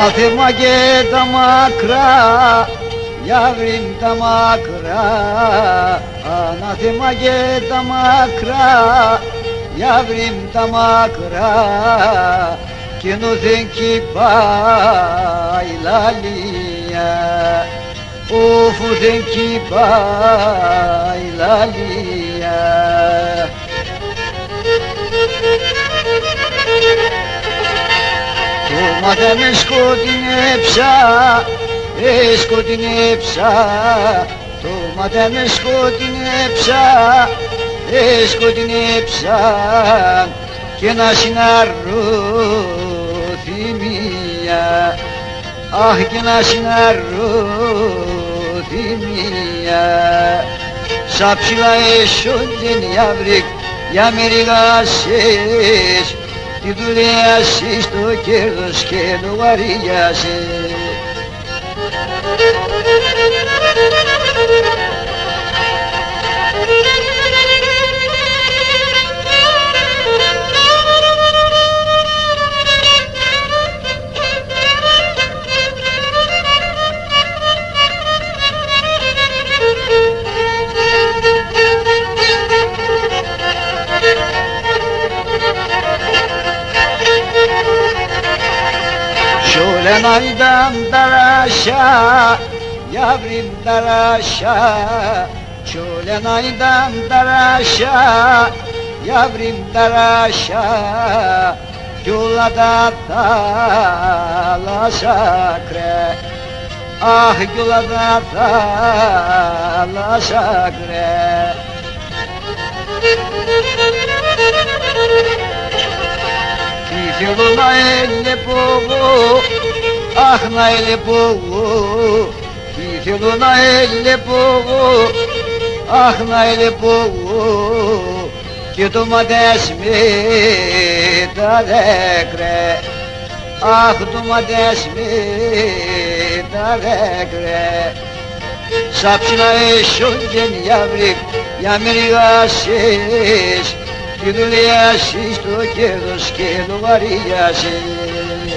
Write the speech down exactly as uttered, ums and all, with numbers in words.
Anathema ki ta makra, yavrum ta makra. Anathema ki ta makra, yavrum ta makra. Kinozen ki bay laliya. Of, ozen ki bay laliya. Toma deme şkodinepşa, e şkodinepşa. Toma deme şkodinepşa, e şkodinepşa. Kena şinaro thimiya. Ah, kena şinaro thimiya. Şapşila eşon zen yavrik, ya merigaz şeş. Ti dulyaya şeş, to kerdos ke logariyaz şeş. Şolen aydan daraşa, yavrum daraşa. Şolen aydan daraşa, yavrum daraşa. Gula da dalaşa kre. Ah, gula da dalaşa kre. Ti felo na ele povo, ah, na ele povo. Ti felo na ele povo, ah, na ele povo. Ki toma desme ta dekre. Ah, toma desme ta dekre. Şapşila eşon zen yavrik, ya merigaz şeş. Ti dulyaya şeş, to kerdos ke logariyaz şeş.